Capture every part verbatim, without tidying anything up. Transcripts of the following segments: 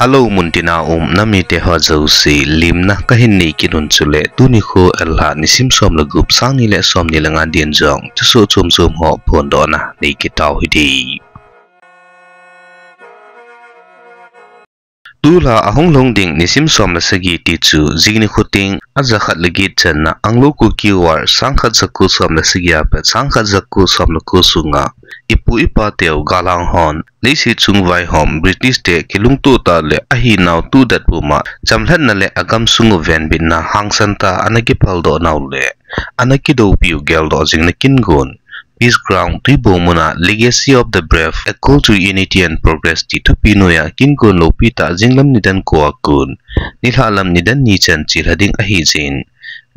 Hello, muntina um namite ho jouse, limna kahin nei kit un chule, tuni kho Elha nisim som le gup, sang ni le som ni le nga din jong thusoh chom chom ho phondohna nei kit tau hite. Tulha ahung lhung ding nisim som le sagi ti chu, jing nikho teng aja khat le get channa Anglo Kuki War, sang khat ja ko som le sagi a pat sang khat ja ko som le ko sunga ipu ipa teu galhang hon leiset chung vaihom British te kilungtoh tah le ahinau tudat puma chamlhatna le agamsung u venbitna hangsan tah a ana kiphaldoh nau le ana kidoupiu geldoh jingna kin gon Peace Ground Tuibong muna Legacy of the Brave, A Call to Unity and Progress ti thupi noiya kin gon loupi tah jinglam nidan ko a kon nilhah lam nidan ni chan chelha ding ahi jin,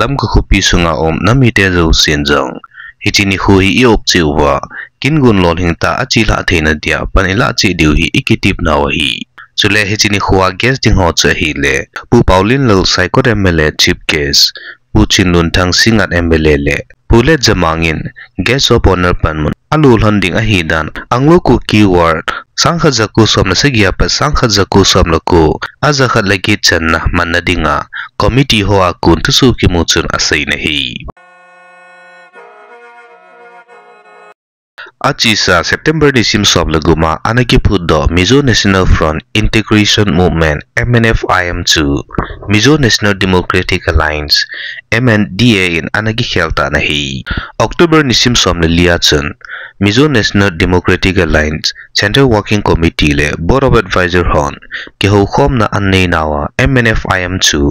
Lamka khopi sunga um namite jousen jong hiche nikho hi i-op cheh uva, kin gon lolhing tah a chelhah theina dia pan ilah cheh diu hi ikitep nau ahi. Chule hiche nikho a guest ding ho chu ahile, Pu Paolienlal Saikot M L A Chief Guest, Pu Chinlunthang Singhat M L A le Pu Letjamang in Guest of Honour panmun alolhon ding ahidan, Anglo Kuki War, sang khat ja ko som le sagi a pat sang khat ja ko som le ko, aja khat le get channa manna dinga committee ho a kon thusoh kimu chun aseina ahi. Achesa September nisim som le gup a ana kiphutdoh Mizo National Front Integration Movement, M N F I M, chu Mizo National Democratic Alliance, M N D A in ana kikhel tan ahi. October nisim som le li a chun Mizo National Democratic Alliance Central Working Committee le Board of Advisor hon kihoukhomna anei nauva M N F I M chu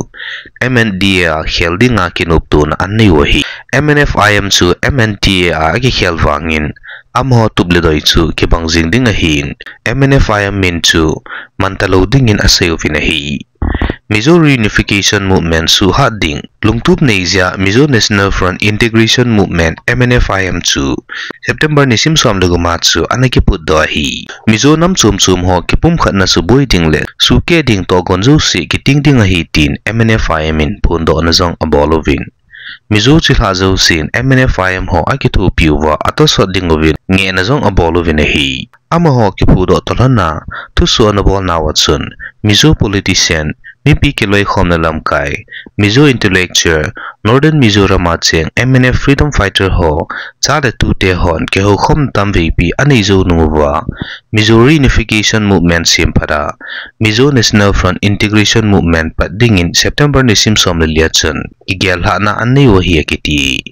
M N D A a khel dinga kinoptona anei u ahi. M N F I M chu M N D A a akikhel vangin amaho tup le doi chu kibang jing ding ahin, M N F I M min chu mantalou dingin asei uvin ahi. Mizo Reunification Movement suhhat ding lungtup nei jeh a Mizo National Front Integration Movement, M N F I M chu September nisim som le gup a chu ana kiphutdoh ahi. Mizo nam chom chom ho kipumkhatna suboi ding le sukeh ding tohgon jouse kiting ding ahi tin M N F I M in phondohna jong abol uvin, Mizo chilhah jousen M N F I M ho akithopi uva atosot ding uvin ngehna jong abol uvin ahi. Amaho kiphutdoh toh lhon a thusoh ana bol nauva chun Mizo politician, mipi kiloikhomna lamkai, Mizo intellectual, Northern Mizoram a cheng M N F freedom fighter ho, cha le tute hon kihoukhom tam veipi anei jou nung uva, Mizo Reunification Movement semphat a Mizo National Front Integration Movement pat dingin September nisim som le li a chun kigellhahna anei u ahi akiti.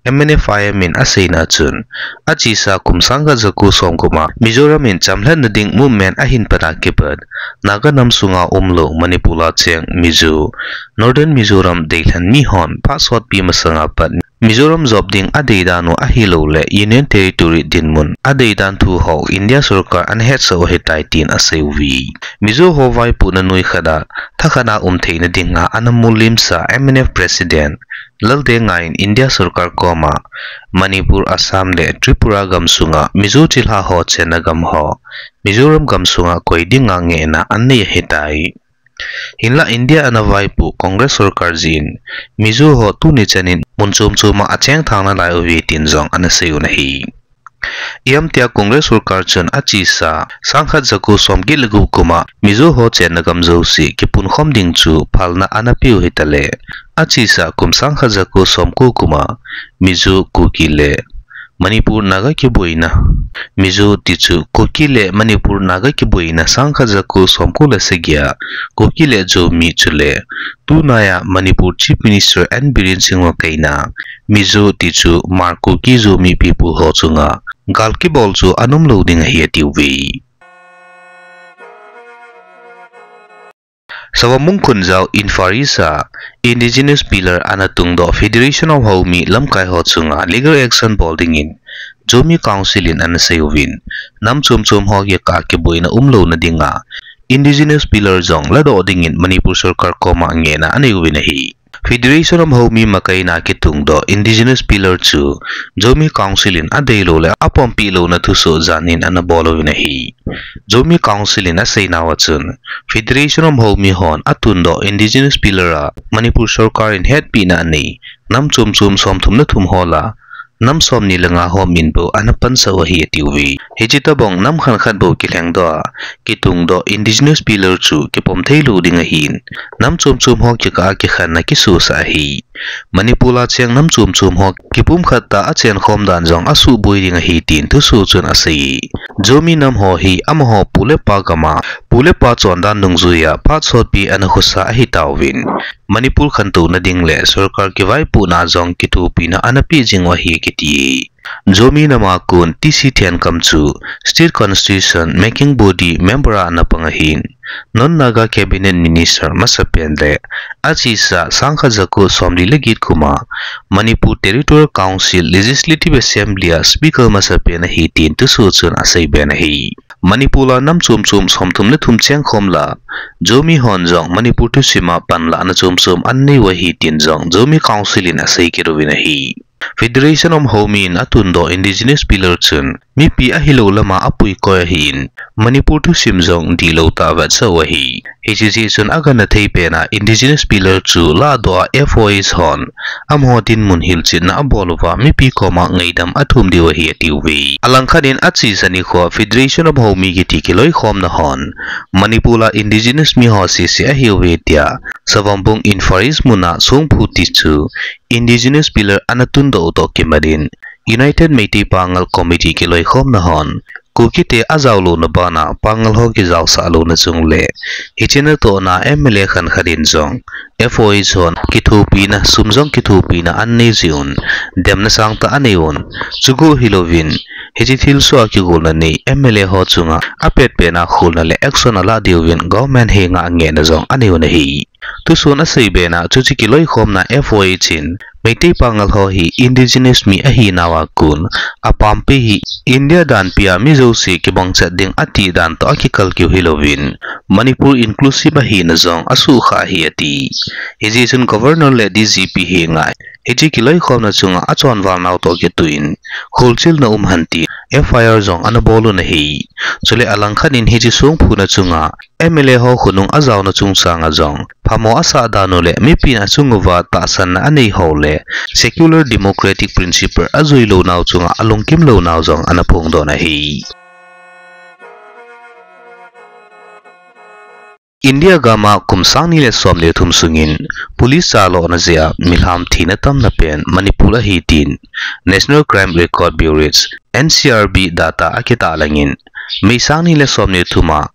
M N F I M in aseina chun, achesa kum sang khat ja ko som gup a Mizoram in chamlhatna ding movement ahin pat a kipat, Naga nam sunga umlou Manipur a cheng Mizo, Northern Mizoram deilhen mi hon phat sotpi masanga pat Mizoram jop ding adei dan u ahilouleh Union Territory dinmun adei dan thu ho India sorkar ana hetsah u ahitai tin asei uve. Mizo ho vaipohna noi khat a, thakhat a um theina dinga ana mulimsa M N F President Lal Deng Ngai in India sorkar koma Manipur, Assam le Tripura gamsunga Mizo chilhah ho chenna gam ho Mizoram gamsunga koi dinga ngehna anei ahitai. Hinlah India ana vaipoh Congress sorkar jeh in Mizo ho tuni chanin mun chom chom a achengthang nalai uve tin jong ana sei u ahi. Ihamtia Congress sorkar chun achesa sang khat ja ko som get le gup kum a Mizo ho chenna gam jouse kipunkhom ding chu phalna ana peh u hitale, achesa kum sang khat ja ko som ko kum a Mizo, Kuki le Manipur Naga kiboina, Mizo tichu Kuki le Manipur Naga kiboina sang khat ja ko som ko le sagi a Kuki le Zomi chule tunaiya Manipur Chief Minister N Biren Singh Makai in Mizo tichu Hmar, Kuki, Zomi people ho chunga gal kibol chu ana umlou ding ahi atiuve. Sawabungkhunjao Imphal East a Indigenous Pillar ana tungdoh Federation of Homi lamkai ho chunga legal action bol dingin Zomi Council in ana sei uvin, nam chom chom ho kikah a kiboina umlouna dinga Indigenous Pillar jong ladoh dingin Manipur sorkar koma ngehna anei uvin ahi. Federation of Homi makaina kitungdoh Indigenous Pillar chu Zomi Council in adeilou le apompeh louna thusoh jan in ana bol uvin ahi. Zomi Council in aseinauva chun, Federation of Homi hon atundoh Indigenous Pillar a Manipur sorkar in hetpina anei nam chom chom somthum le thum ho lah a nam somni le nga ho min bou ana pansah u ahi atiuve. Hiche tobang nam khat khat bou kilhengdoh a, kitungdoh indigenous pillar chu kipom theilou ding ahin, nam chom chom ho kikah a kikhenna kisosah ahi. Manipur a cheng nam chom chom ho kipumkhat tah a chenkhom dan jong asuhboi ding ahi tin thusoh chun asei. Zomi nam ho hi amaho pu le pa gam a, pu le pa chondan dungjuia phat sotpi ana khosa ahitauvin, Manipur khantouna ding le sorkar kivaipohna jong kithopina ana peh jing u ahi kiti. Zomi nam a kon T C Thenkam chu State Constitution Making Body member a ana pang ahin, Non-Naga Cabinet Minister masapen le achesa sangkhat jako somli le get kum a Manipur Territorial Council Legislative Assembly a Speaker masapen ahi tin thusoh chun aseiben ahi. Manipur a nam chom chom somthum le thum chengkhom la, Zomi hon jong Manipur thusim a panlahna chom chom anei u ahi tin jong Zomi Council in asei kit uvin ahi. Federation of Homi in atundoh indigenous pillar chun mipi ahilou lam a apuikoi ahin, Manipur thusim jong dihlou tah vetsah u ahi. Hiche jeh chun agangthei pen a indigenous pillar chu lahdoh a F O H hon amaho dinmun hilchetna abol uva mipi koma ngaidam athum diu ahi atiuve. Alangkhat in achesa nikho Federation of Homi kiti kiloikhomna hon Manipur a indigenous mi ho sese ahiuve tia Savambung in Far East mun a songphu ti chu indigenous pillar ana tundoh u toh kimat in United Meitei Pangal Committee kiloikhomna hon Kuki te ajaolouna bana Pangal ho kijaosah louna chung le hiche natohna M L A khat khat in jong F O H hon kithopina, sum jong kithopina anei jiuvin, demna sangtah anei un. Chukou hilouvin, hiche thilsoh a kigolna nei M L A ho chunga apetpet a kholna le action alah diuvin government henga ngehna jong anei un ahi. Thusoh in aseiben a chuche kiloikhomna F O H in Meitei Pangal ho hi indigenous mi ahinauva kon apampi hi India danpi a mi jouse kibangchet ding ati dan toh akikalkiu hilouvin Manipur inclusive ahina jong asukha ahi ati. Hijeh chun Governor le D G P henga hiche kiloikhomna chunga achonvalnau toh kitoh in kholchilna um hen ti F I R jong ana bol un ahi. Chule alangkhat in hiche songphuna chunga M L A ho khonung ajaona chungchang a jong phamo asah dan u le mipin achung uva tahsanna anei ho le secular democratic principle ajui lounau chunga alungkim lounau jong ana phongdoh in ahi. India gam a kum sang ni le som le thum sungin police chalona jeh a milham thina tamna pen Manipur ahi tin National Crime Record Bureau, N C R B data akitahlang in, May sang ni le som le thum a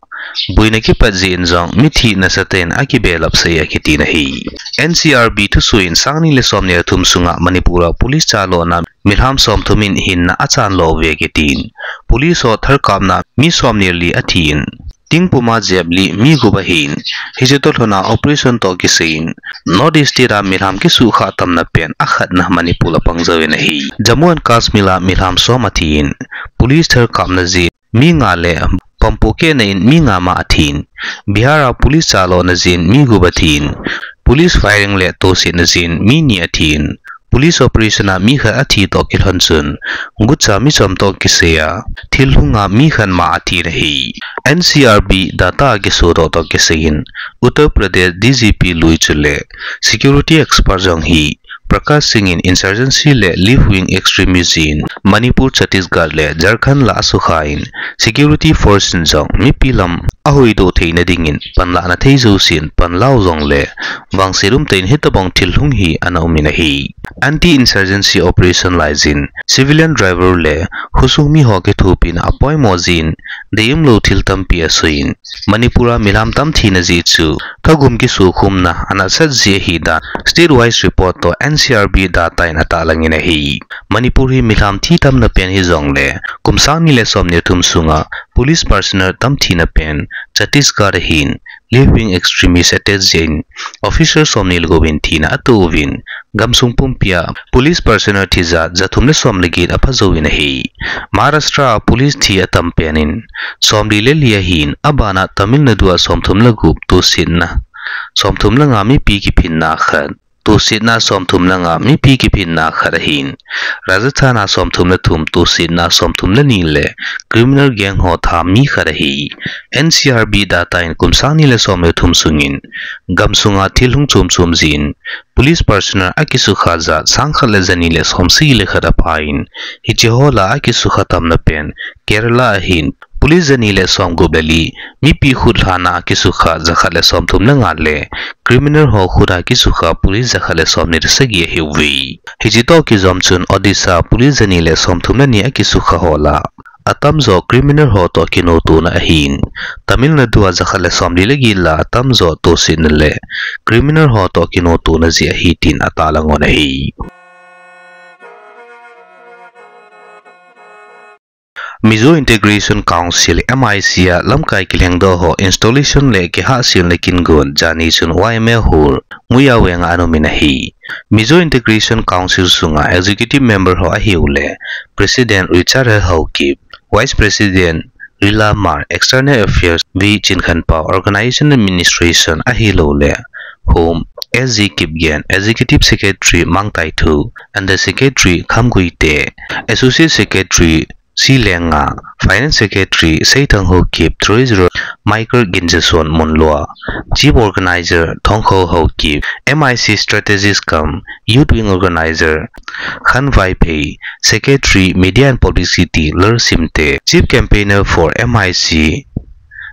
boina kipat jeh in jong mithi nasatah in akibelap sah e akiti in ahi. N C R B thusoh in sang ni le som le thum sunga Manipur a police chalona milham somthum in hinna achan lo uve akitin, police ho tharkapna mi som ni le li athin, thingpuma jep li mi gup ahin, hiche toh lhona operation toh kisai in North East state a milham kisukha tamna pen akhatna Manipur a pang jouvin ahi. Jammu and Kashmir a milham som athin, police tharkapna jeh in mi nga le pampohkehna in mi nga ma athin, Bihar a police chalona jeh in mi gup athin, police firing le tohsetna jeh in mi ni athin, police operation a mi khat athi toh kilhon chun, gucha mi chom toh kisai a, thil lhunga mi khat ma athin ahi. N C R B data a kisodoh toh kisai in, Uttar Pradesh D G P lui chule security expert jong hi Prakash Singh in insurgency le left wing extremist in Manipur, Chhattisgarh le Jharkhand lah a asukha in, security force in jong mipi lam ahoidoh theina dingin panlahna thei jousen panla u jongle vangset umtah in hitobang thil lhung hi ana um in ahi. Anti-insurgency operation laijin civilian driver le khosung mi ho kithopina apoimo jin deium lou thil tampi asui in, Manipur a milham tam thina jeh chu thagum kisukhumna ana sat jeh ahi dan state wise report toh N C R B data in atahlang in ahi. Manipur hi milham thi tamna pen hijongle kum sang ni le som ni le thum sunga police personnel tam thina pen Chhattisgarh ahin, left wing extremist attack jeh in officer som ni le gup in thina ato uvin, gamsung pumpi a police personnel thi ja jathum le som le get apha jouvin ahi. Maharashtra a police thi atam pen in som li le li ahin, abana Tamil Nadu a somthum le gup tohsetna, somthum le nga mipi kiphinna khat, tosetna somthum le nga mipi kiphinna khat ahin. Rajasthan a somthum le thum, tosetna somthum le ni le criminal gang ho tham mi khat ahi. N C R B data in kum sang ni le som le thum sungin gamsunga thil hung chom chom jin police personnel akisukha jat sang khat le jani le som sagi le khat aphan, hiche ho lah a akisukha tamna pen Kerala ahin, police jani le som gup le li mipi khut lhana akisukha jakhat le somthum le nga le criminal ho khut a kisukha police jakhat le som ni le sagi ahiuve. Hiche toh kijom chun Odisha police jani le somthum le ni akisukha ho lah a atamjo criminal ho toh kinotona ahin. Tamil Nadu a jakhat le som li le get lah a atamjo tosetna le criminal ho toh kinotona jeh ahi tin atahlang un ahi. Mizo Integration Council, M I C a lamkai kilhengdoh ho installation le kihahsel na kingon jani chun Y M A hall Muya Veng a ana um in ahi. Mizo Integration Council sunga executive member ho ahiu le President Richard L Haokip, Vice President Rila Mar, External Affairs V Chinkhanpao, Organization Administration ahilou le Home S G Kipgen, Executive Secretary Mangtaithu, Under Secretary Khamguite, Associate Secretary C Lenga, Finance Secretary Seithang Haokip, Treasurer Michael Ginjason Munlua, Chief Organizer Thongkho Haokip, M I C Strategist cum Youth Wing Organizer Khan Vaiphei, Secretary Media and Publicity Lalsimte, Chief Campaigner for M I C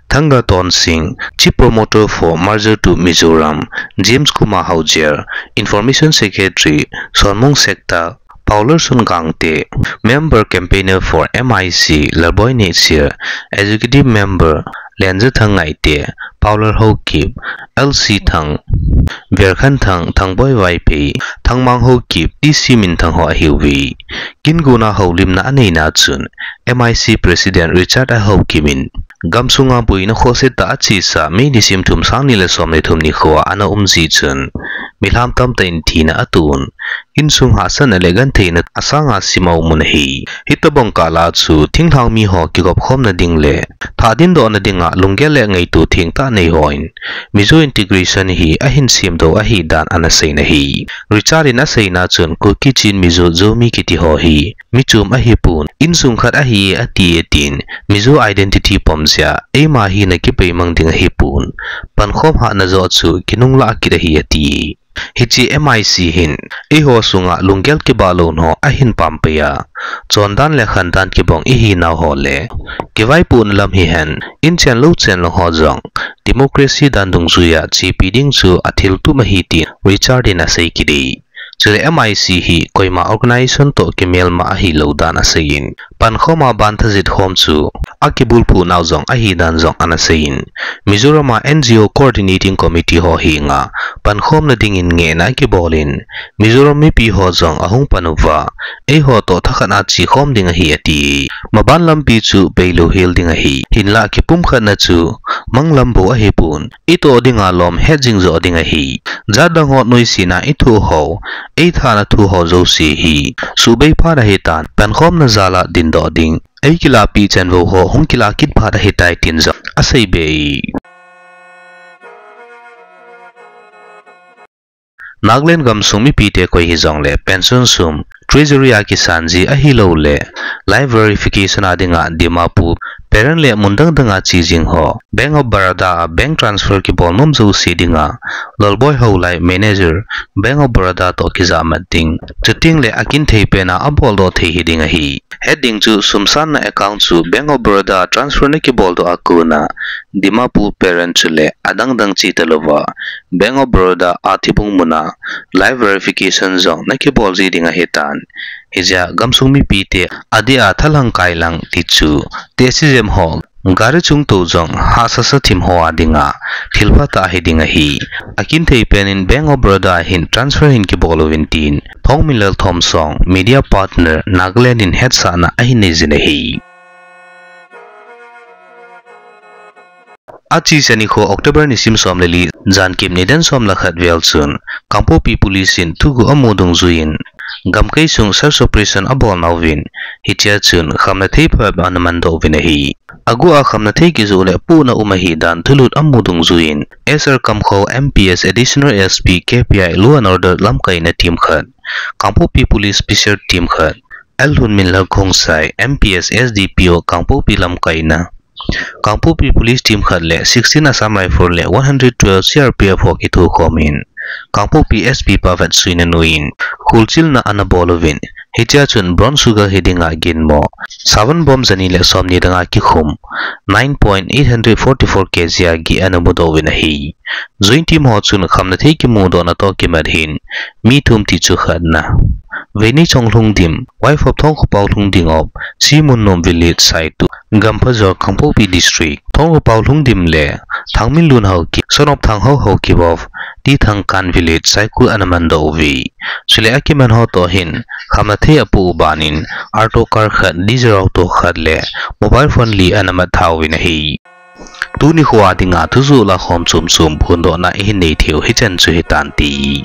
Thanga Tonsing, Chief Promoter for Merger to Mizoram James Kumar Haujer, Information Secretary Sonmung Sekta, Paolalson Gangte, Member Campaigner for M I C Lalboi Netsir, Executive Member Lenjathang Ngaite, Paolal Haokip, L C Thang, Verkhanthang, Thangboi Vaiphei, Thangmang Haokip, T C Minthang ho ahiuve. Kingona houlimna aneina chun M I C President Richard L Haokip in gamsunga boina khohse tah a chesa May nisim thum, sang ni le som le thum nikho a ana um jeh chun milham tamtah in thina atoh un, insung hahsatna le gentheina asanga sim aum un ahi. Hitobang kah lah a chu thinglhang mi ho kigop khomna ding le thah dindohna dinga lunggel le ngaito thengtah nei hon Mizo Integration hi ahin semdoh ahidan ana seiyin ahi. Richard in aseina chun Kuki, Chin, Mizo, Zomi kiti ho hi mi chom ahipon, insung khat ahi ati e tin, Mizo identity pom jeh a eima hina kipeimang ding ahipon, pankhom hahna joh chu kinunglah kit ahi ati. Hiche M I C hin eiho sunga lunggel kibah lou ho ahin pampei a, chondan le khandan kibang ihinau ho le kivaipohna lam hihen, inchen lou chen lou ho jong democracy dan dungjuia chepi ding chu athil tup ahi tin Richard in asei kit e. Chule M I C hi koima organization toh kimelma ahilou dan aseiyin, pankhom a ban thajit khom chu akibulphu nau jong ahidan jong ana seiyin, Mizoram a N G O Coordinating Committee ho henga pankhomna dingin ngehna akibol in, Mizoram mipi ho jong ahung pan uva, eiho toh thakhat a chekhom ding ahi ati. Maban lampi chu beilou hel ding ahi. Hinlah kipumkhatna chu manglam bou ahipon, itoh dinga lom het jing joh ding ahi. Jatdang ho noisena ithoh ho, eithana thu ho jouse hi subei phat ahitan, pankhomna jal a dindoh ding, eikilahpeh chan vou ho hung kilah kit phat ahitai tin jong asei be e. Nagaland gamsung mipite koi hijongle pension sum, treasury a kisan ji ahilou le life verification a dinga Dimapur, Peren le mun dang dang a che jing ho, Bank of Baroda a bank transfer kibol nom jouse dinga Lalboi Haolai, manager, Bank of Baroda toh kijahmat ding, chuteng le akinthei pen a aboldoh thei hiding ahi. Hetding chu sum sanna account chu Bank of Baroda transfer na kiboldoh a kona Dimapur, Peren chule adang dang che talouva Bank of Baroda a thibung muna life verification jong na kibol ji ding ahitan. Hijeh a gamsung mipite adeh a thalhang kai lang ti chu, tehse jem ho, gari chung tou jong hahsa sa thim ho a dinga thil phatah hiding ahi. Akinthei pen in Bank of Baroda hin transfer hin kibol uvin tin Thongminlal Thomsong, media partner, Nagaland in hetsahna ahin nei jin ahi. Achesa nikho October nisim som le li, jankim nidan som le khat vel chun, Kangpokpi Police in thuguh amu dungjuiyin, gamkai sung search operation abol nauvin, Hichea chun khamna thei phabep ana mandoh uvin ahi. Agu a khamna thei kijoh le pohna um ahi dan thulut amu dungjuiyin, S R Kamkhao M P S Additional S P K P I Law and Order lamkaina team khat, Kangpokpi Police Special Team khat, L Lhunminlal Khongsai M P S S D P O Kangpokpi lamkaina, Kangpokpi Police Team khat le sixteen Assam Rifle le one hundred twelve C R P F ho kithokhom in, Kangpokpi S P Pavetsuina noiyin kholchilna ana bol uvin, hichea chun brown sugar hi dinga ginmo, savan bom jani le somni danga kikhum, nine point eight hundred forty-four K G a geh ana mudoh uvin ahi. Joint team ho chun khamna thei kimudohna toh kimat hin, mi thum ti chu khatna, Veinichong Lhungdim, wife of Thongkhopao Lhungdim of Simunnom Village, Saitu, Gamphajor, Kangpokpi District, Thongkhopao Lhungdim le Thangminlun Haokip, son of Thanghao Haokip of Tithangkan Village, Saikul ana mandoh uve. Chule akiman ho toh hin khamna thei apoh u banin, Alto car khat, diesel auto khat le mobile phone li ana mat tha uvin ahi. Tuni khoa dinga thusoh lakhom chomchom phondohna ihin nei theiu hichan chu hitante.